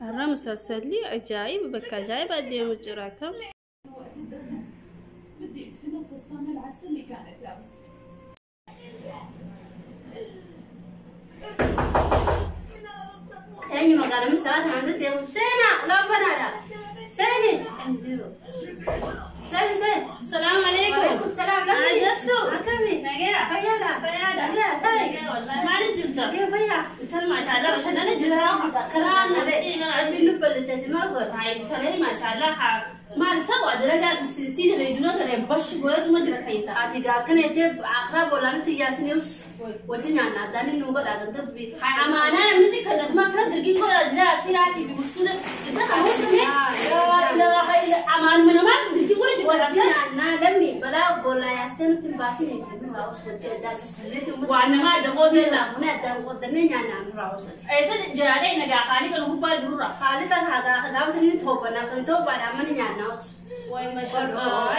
Har'a musalsalli ajaa'iba bakka ajaa'ibaa deemu jira akkam. بدي ادفنه فستان العرس اللي كانت لابسته. Eenyu magaalaa sa'aa kanaan deddeemu? Seenaa labbanaadha. Seeni. Endiru. Seeni seeni. Salaamu alaikum. Waalaikum salaam lammi. Ajjastu. Akkami? Nagaya. Fayyaadha. Fayyaadha. Nagaya ta'i. Nagaya wallahi maaliif jirta? Nagaya fayyaa. Intal maashaallah bashannana jirta. Karaa nabe. Rabbiin nu bal'iseeti maal godha? Hay talee maashaallah haa maal sawa dalagaa si dalayduna garee bashi godhatuma jira keessa. Ati gaa akkana jettee akiraa boolaanitti iyyaasini us wajji nyaanna addaan inni nu godha gandabbi. Hay amaanaa namni si kallatuma akkana dirgiin godhaa jira siraatii fi buskuuta isa kan hundumee amaanuma namaatti dirgii godha jira. Wajji nyaannaa lammi balaa boolaa yaastee nutti hin baasin nurraa us wajji addaan sossolleeti uummata. Waan namaa adda qoodneerra. Kun addaan qoodannee nyaannaa nurraa usati. Eessa jiraadhee nagaa haalii kan gubbaa jirurra. Haali kan haa gaafa sanii toobanaa san toobaadha amma ni nyaannaa us. Way mashaqaa.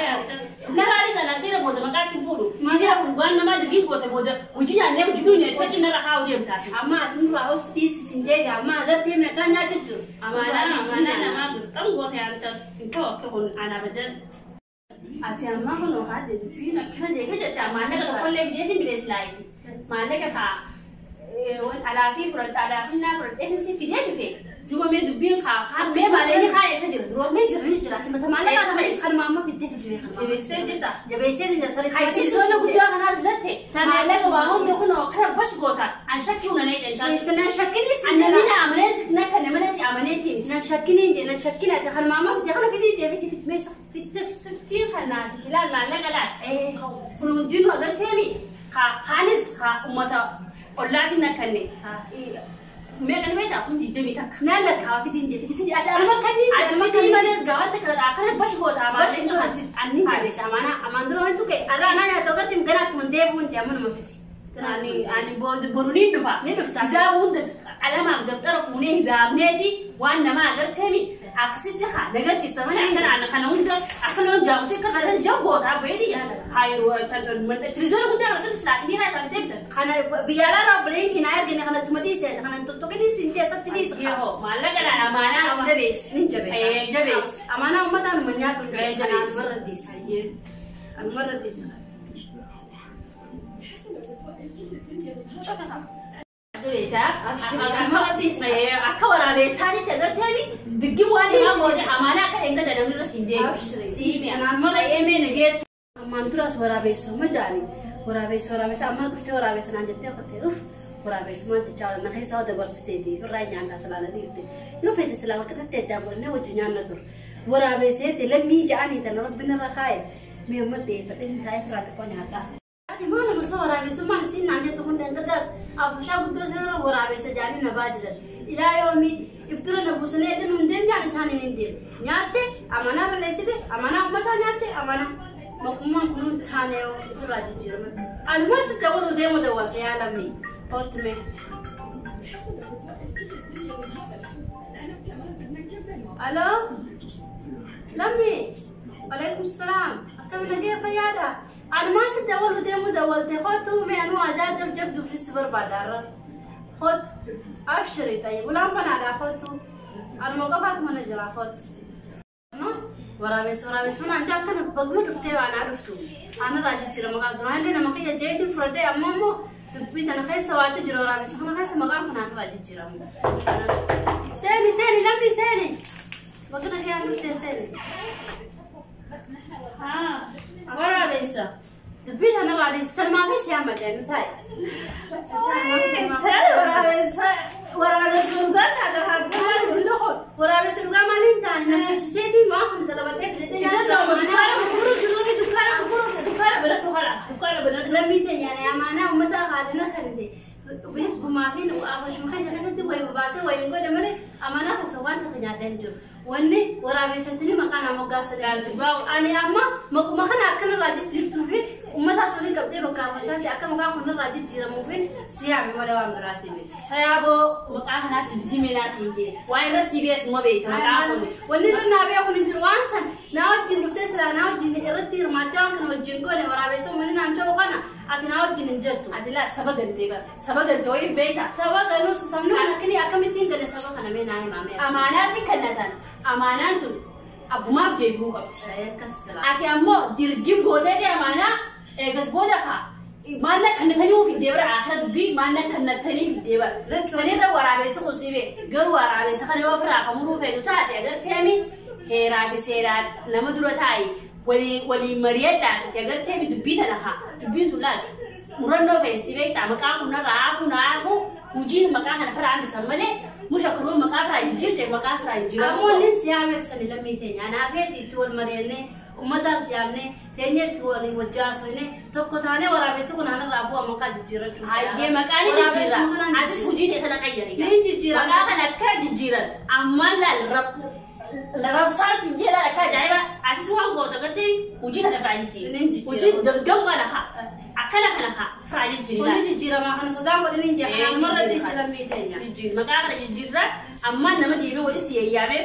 Narraa sana seera booda maqaatti fuudhu. Miidiyaa waan namaa dirgii goote booda hojii nyaannee hojii duune tachi narra haa deemtaati. Amma ati nurraa us dhiisi sin jeega amma agartee meeqaa nyaachuu jiru. Amaanaa amaanaa namaa gixxam goote anta intoo akka kun ana badan. Asi ammaa kun haadde dubbiin akkana deega jette maallaqa tokkollee fideetiin binees laayiti. Maallaqa kaa alaafii fudhadha alaafii naa fudhadhee si fidee dhufe. Duuba mee dubbiin kaa haa mee maallaqa kaa eessa jira duroo? Ni jira ni jira ati mata maallaqa kana kanuma amma fiddee fidee kana. Jabeessitee jirta. Jabeessee ni jira sirriitti. Haytiisoona guddaa kanaas bitatte maallaqa waa hunda kun akkana bash goota an shakkii una nee jentaan. Nan shakkinii si An namni amaneeti na kan nama si amaneeti miti. Nan shakkinii je nan shakkina ati kanuma amma fiddee kana fidii jee fiti fiti mee fitte. Sittiin kannaati filaan maallaqa laal. Kun hundinuu agarteemi kaanis kaa uummata ollaatiin akkanne. Meeqa ni beektaa kun 21. Nan lakkaa fidii jee fiti fiti ati anuma kannii jee Ati anuma fidii kannii. malees gaafatti akkana bash goota Bashi maallaqa godha anni jabeessa amaanaa amaan dura wantu kee arraa naa nyaata agartee gana akkuma deebi'uun jee ammanuma fiti. Ani ani boru ni dhufa. Ni dhufta. Hizaaba hunda qalamaaf daftara fuunee hizaabneeti waan namaa agarteemi akkasitti haa nagarsiista malee akkana ana kana hunda akkana hunda jaamusee akka kana jagoota abbeeti televiziyoona guddaa kana sirri silaatii miiraa isaa bitee bitan. Kana biyya alaa obboleen hin argine kanatti dhiise kana tuttuqini siin jee satti dhiise. Yoo maallaqa dhaan amaanaa jabeessi. Nin jabeessa. Jabeessi. Amaanaa uummataan numa nyaadhu. Jabeessi. Anumarra dhiise. Anumarra dhiise. Jabeessa. Anumarra dhiise. Akka waraabeessaatti agarteemi diggii waan namaa goote amaanaa akka dheengada namni irra siin deemu. Abshiri. Anumarra eemee nageetti. Ammaan duraas waraabeessa ma jaani waraabeessa waraabeessa ammaan dhuftee waraabeessa naan jettee qottee uf waraabeessa maal jechaa oolan na keessaa dabarsiteeti irraa nyaanna silaala dhiifte yoo feete silaa bakka tattee addaan godhannee wajji nyaanna ture waraabeesseeti lammii ja'anii tana rabbi narra kaa'e mee amma dheeffadhee taa'ee firaa xiqqoo nyaadhaa. Ani maal nama isa waraabessummaan isiin naan jettu kun dhangaddaas afushaa guddoo isin irra waraabessa jaanii na baajisan. Ilaa yoomi iftura na buusanii eegin hin deemnaan isaan hin deemu. Nyaatte amanaa balleessite amanaa uummataa nyaatte amanaa. Maqummaan kun hundi taane ofirraa jijjiiramatti. Anumaan si dabaluu deemu dawwalte yaa lammii. Kootti mee. Aloo? Lammii? Alaikum salaam. Akkam nagee fayyaadha? Anumaan si dabaluu deemu dawwalte kootu mee anuu ajaa jabduufis si barbaada har'a. Kootu. Abshiri tayyib ulaan banaadha kootu. Anuma qofaatu mana jira kootu. Waraabessa waraabessa manaan jaa akkana baguma dhuftee waan haa dhuftu. Anarraa jijjiirama qaba. Duraan illee nama kiyya jeetiin fudhadhee amma immoo dubbii tana keessa waatu jira waraabessa kana keessa maqaan kun anarraa jijjiiramu. Seeni seeni lammii seeni. Baguma kee aan dhuftee seeni. Waraabeessa. Dubbii tanarraa dhiisi. Tanmaafis yaa madda nu taa'e. Waraabessa waraabessa dhugaa taata haa Waraabessa dhugaa maaliin taane na feesiseetiin waan kun dalabatee fidadhee Lammii teenya amaanaa uummata haadina kan ta'e bis gumaa fi afashuma keenya keessatti wayi babaasee wayi hin godhe malee amaanaa keessa waan takka nyaadhaa hin jiru. Wanni waraabessatti maqaa nama moggaasanii. Ani amma maquma kana akkanarraa jijjiirtuu fi Uummataas waliin qabdee bakka afashaatti akka maqaan kun irraa jijjiiramuufin siyaame malee waan biraatiin miti. Sayaaboo maqaa kanaas didimenaa siin jee. Waan irra si beesu ma beekta maqaa kun. Wanni irra naa beeku hin jiru waan san naa wajjin dhuftee silaa naa wajjin irratti hirmaattee waan kana wajjin goone waraabessa uummanni naan ta'u kana ati naa wajjin hin jettu. Ati laa saba gantee bara. Saba gantee wayiif beekta. Saba ganuus sabni kun akkini akkamittiin gane saba kana mee naa himaame. Amaanaa si kennatan. Amaanaan tun abbumaaf deebi'uu qabdi. Akkas silaa. Ati ammoo dirgim gootee amaanaa eegas booda kaa maallaqa kennatanii ofiif deebara akira dubbii maallaqa kennatanii ofiif deebara. Sanirra waraabessi kun si bee garuu waraabessa kana yoo ofirraa kamuruu feetu taate agarteemi heeraa fi seeraan nama dura taa'i waliin mari'adhaa agarteemi dubbii tana kaa dubbiin tun laal murannoo feesti beektaa maqaa kun narraa hafu naafu hojii maqaa kana firaa hambisan malee musha kunuu maqaa firaa jijjiirte maqaa siraa jijjiiramu. Ammoo inni siyaame ibsani lammii teenya. Anaafeeti itti wal mari'annee uummataan siyaamnee teenya itti waliin wajjaasofne tokko taanee waraabessi kun aanarraa bu'a maqaa jijjiirachuu. Hayyee maqaan jijjiira. Atis hojii ta'e tana qayyari. Niin jijjiira. Maqaa kana akka jijjiiran ammaan laal rabsaan si jedha akka ajaa'iba atis waan goota gartee hojii tana firaa jijjiira. Niin jijjiira. Hojii gangam kana haa akkana kana haa firaa jijjiira. Kunni jijjiiramaa kana sodaan godhin hin jee kanaan marra dhiisi lammii teenya. Jijjiira maqaa kana jijjiirra ammaan nama deemee walitti yayyamee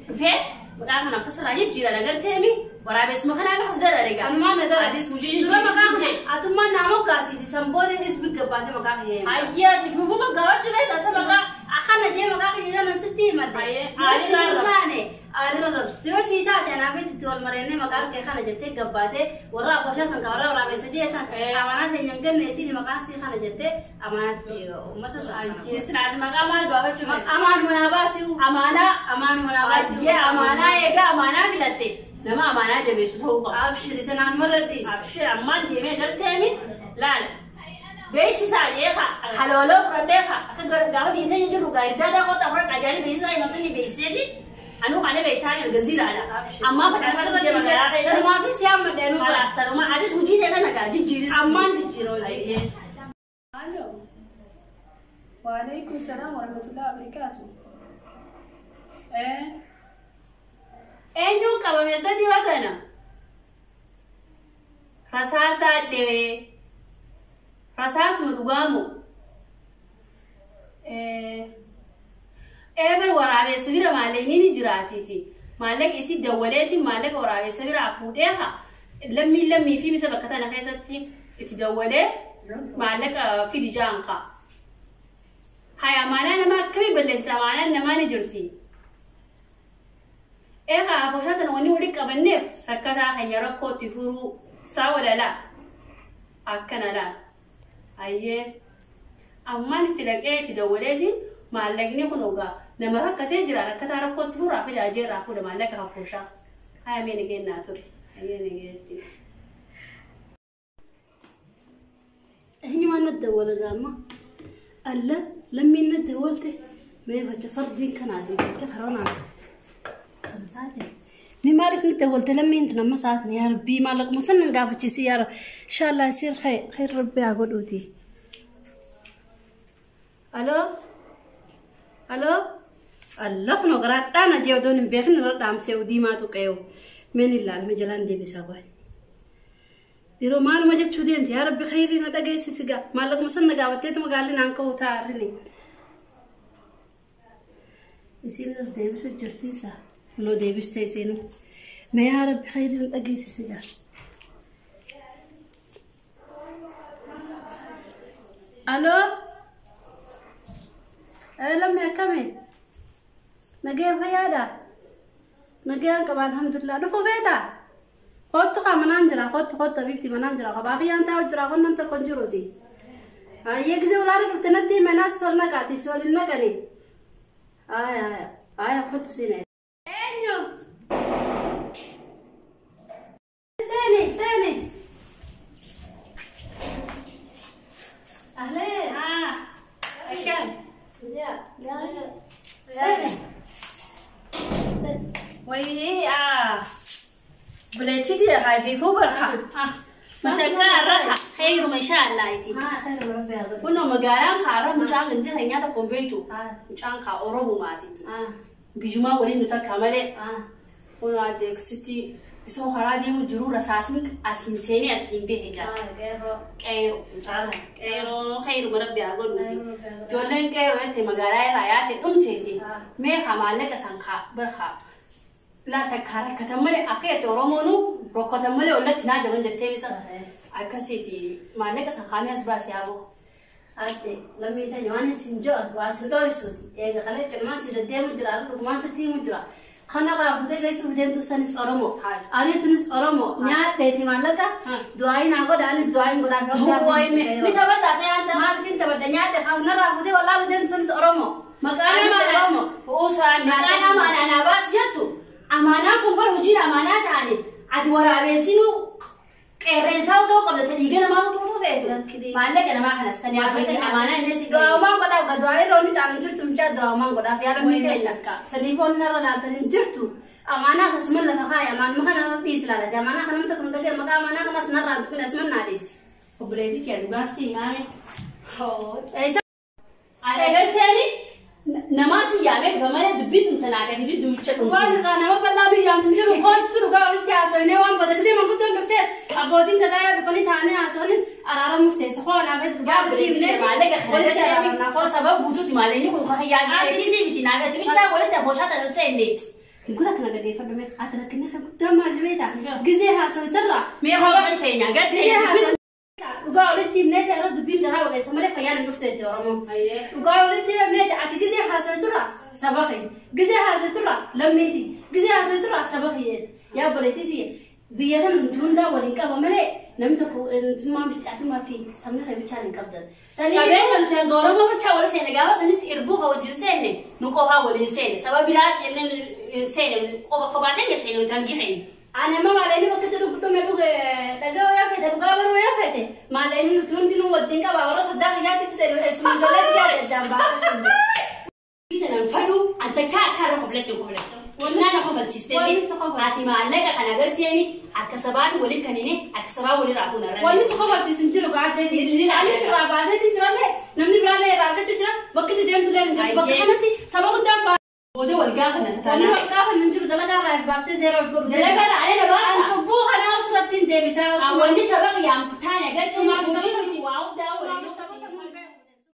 dhufee maqaa kana akka siraa jijjiiran agarteemi waraabessuma kanaa as darare gaa. Kanumaan na dara. Atis hojii Dura maqaa jijjiirra. kana atummaan naa moggaasiiti sanboodeen dhis bigga baate maqaa kiyya hima. Ayyaa ifufuma gaawwachu beektaa isa maqaa. Akkana jee maqaa kiyya jedhan sitti himadde. Ayyee, Yoo sii aalirra hin rabsi. taane aalirra rabsitu. Yoo sii taate anaafetti itti wal mari'annee maqaan kee kana jettee gabbaatee warra afooshaa san ka warra waraabessa jee san amanaa teenya hin ganne isiin maqaan sii kana jettee amanaatti uummata sana. Sinaati maqaa maal gaafachuu feete? Amaanuma naa baasiu. Amaanaa. Amaanuma naa baasiu. Ayyee amaanaa eegaa amaanaa filatte nama amaanaa jabeessu ta'uu qaba. Abshiri tanaan marra dhiisi. Abshir ammaan deemee garteemi laal beeksisaa jeeqa halooloo fudhadhee kaa akka gaafa biyya teenya jirru gaaridaadhaa qoxa fudhadhaa jedhanii beeksisaa himatanii beeksiseeti anuu kana beektaan erga ziraadha. Ammaa fakkaataa jee magaalaa keessa. Tanumaafis yaammadhe anuu bara. Kalaaf tanuma atis hojii ta'e kana gaa jijjiiris. Ammaan jijjiira hojii. Alo. Waalaikum salaam warahmatullahi wabarakatuh. Eenyuun qabame sadii yoo tana? Rasaasaa dhewee. Rasaasuma dhugaamu. Eebar waraabessa bira maallaqni ni jiraatiiti. Maallaqa isii dawwaleeti maallaqa waraabessa biraa fuudhee haa lammii lammii fi misa bakka tana keessatti itti dawwalee maallaqa fidi jaan kaa. Haya amaanaa namaa akkamii balleessita amaanaan namaa ni jirti. Eegaa afooshaa tan wanni walitti qabanneef rakkataa keenya rakkootti furuu isaa walalaa akkana laal. Ayyee ammaan itti dhaqee itti dawwaleeti maallaqni kun ogaa nama rakkatee jira rakkataa rakkootti furaa fidaa jeerraa fuudha maallaqa afooshaa. Haya mee nageenyaa ture. Ayyee nageetti. Eenyumaan nadda walagaama? Alla lammiin nadda walte mee facha fardiin kanaatiin facha karoonaan kan taate. Mee maaliif nadda walte lammiin tun amma sa'aatiin yaa rabbii maallaquma sannan gaafachiisi yaa rabbi inshaallah isiin khayr rabbii haa godhuuti. Aloo aloo Allah kunoo garaadhaan ajee odoon hin beekin irra dhaamsee diimaa tuqeeyo meen ilaalme jalaan deebisaa baay'ee. Yeroo maaluma jechuu deemte yaa rabbi khayrii na dhageessisi gaa maallaquma san na gaafatteetu magaalli naan ka'u taa'arrini. Isiin as deebisu jirtiisa. Kunoo deebiste isiinu. Mee yaa rabbi khayrii na dhageessisi gaa. Aloo. Lammi akkami? Nagee fayyaadha? Nageen qaba alhamdulillah. Dhufuu beektaa? Kottu kaa manaan jira kottu kottu habiibti manaan jira kophaa kiyyaan taa'u jira kun nam tokko hin jiruuti. Ayyee gisee olaanaa dhufte natti manaas tol naqaati si waliin naqani. Aya aya aya kottu siin. Eenyu? Seeni seeni. Ahleen. Akkam? Yaa. Seeni. Seeni. Wayii بلاتي خايفة برخة مشكلة الرخة خير ما شاء الله يتي Haa khayr rabbi haa godhu. كنا مقالان خارا مشان عندي هنيا تكمبيتو Haa. مشان خا أوروبو ماتي Haa. بيجما ولين نتكمله Haa. كنا عندك ستي Isoo karaa deemu jiru rasaasni asiin seenee asiin bahe jira. Qeeroo. Qeeroo khayru rabbi haa godhuuti. Ijoolleen qeeroo jette magaalaa irraa yaate dhumteeti. Mee haa maallaqa san haa barhaa. Laa takkaa rakkatan malee akka jette Oromoonu rokkatan malee ollatti naa jaban jettee isa. Akkasiiti maallaqa san kaamee as baasee haa bahu. Ate lammii teenya waan isin jedhan waa isin dho'isuuti. Eega kana jechuun si deddeemu jira, dhugumaan sitti himu jira. Kana fuutee geessuuf deemtu sanis Oromoo. Ani tunis Oromoo. Nyaadheeti maallaqa du'aayi naa godha anis du'aayin godhaaf. Ni taphataa se'aan Maaliif hin taphadha nyaadhe narraa fuutee wallaalu deemtu sanis Oromoo. Maqaan Oromoo. Usaan maqaan amaanaa naa baas jettu. Amaanaan kun bar hojiin amaanaa ta'ani. Ati waraabessinuu qeerreensaa otoo qabda ta dhiiga namaa tuutuu feetu. Maallaqa namaa kanas kan yaabbatee amaanaa inni si Du'aamaan godhaaf du'aa irra onni caalu jirtu mucaa du'aamaan godhaaf yaa lammii teenya. Saniif onni irra laaltan hin jirtu. Amaanaa akkasuma lafa kaaya amaanuma kana irra dhiisi laalate amaanaa kana namta kun dhageen maqaa amaanaa kanas narraa hin tuqine asuma naa dhiisi. Obboleettii kee dhugaan si himaame. Ani agarteemi namaa si yaamee bifa malee dubbii tun tanaaf ati dubbicha Waan irraa nama bal'aa nu yaamtu hin jiru hoottu dhugaa walitti haasofnee waan booda gisee manguddoon dhuftees abbootiin gadaa yoo dhufanii taa'anii haasofanis araaramuuf teesse hoonaa fi dhugaa walitti himnee maallaqa walitti araaramna. kana sababa guutuuti maallaqni kun kan yaadni miti naaf ati bichaa walitti afooshaa tan seenne. Guda kana dhaggeeffadhu mee ati rakkinni kan guddaa maal beektaa gisee haasofitarraa Mee hoo teenya gisee gattee. haasoftarraa dhugaa walitti himnee ta'e dubbiin garaa waqeessa malee fayyaan hin dhufte itti Oromoo. Dhugaa walitti himnee ati gisee haasofiturraa saba kee gisee haasofiturraa lammiiti gisee haasofiturraa saba kee yaa obboleettiiti biyya tana nuti hundaa waliin qaba malee namni tokko nutummaa atumaa fi sabni kee bichaan hin qabdan. Qabeenya nuti hanga Oromoo bichaa wal seene gaafa sanis irbuu ka wajjin seenne nu qofaa waliin seene saba biraa jennee hin seene qofa kophaa teenya seene nuti hangi keenya. Ani amma maaleenni bakka itti dhume dhuge dhagaa yoo fete dhugaa baruu yoo fete maaleenni nuti hundinuu wajjin qaba warra soddaa kiyyaatiif eessuma ijoollee biyyaa addaan baasee. Tanan fadhu anta kaa akka irra koflachuun koflachu. Wanni na kofalchistee Wanni si kofalchiise. Ati maallaqa kana agarteemi akka sabaati waliin kanine akka sabaa walii raafuun irra. Wanni si kofalchiisu hin jiru gaaddeeti. Anis irraa baaseeti jirallee namni biraallee irraa argachuu jira bakki itti deemtu illee hin jirtu bakka kanatti saba guddaan baasa. Booda wal gaafanna Wanni taanaa. wal gaafannu hin jiru dalagaa irraa baaftee zeeroo of godhu. Dalagaa irraa ani na baasa. An cubbuu kana osirratti hin deebisaa. Wanni saba yaam taane agarsiisu Sumaaf hojii miti waa hundaa waliin.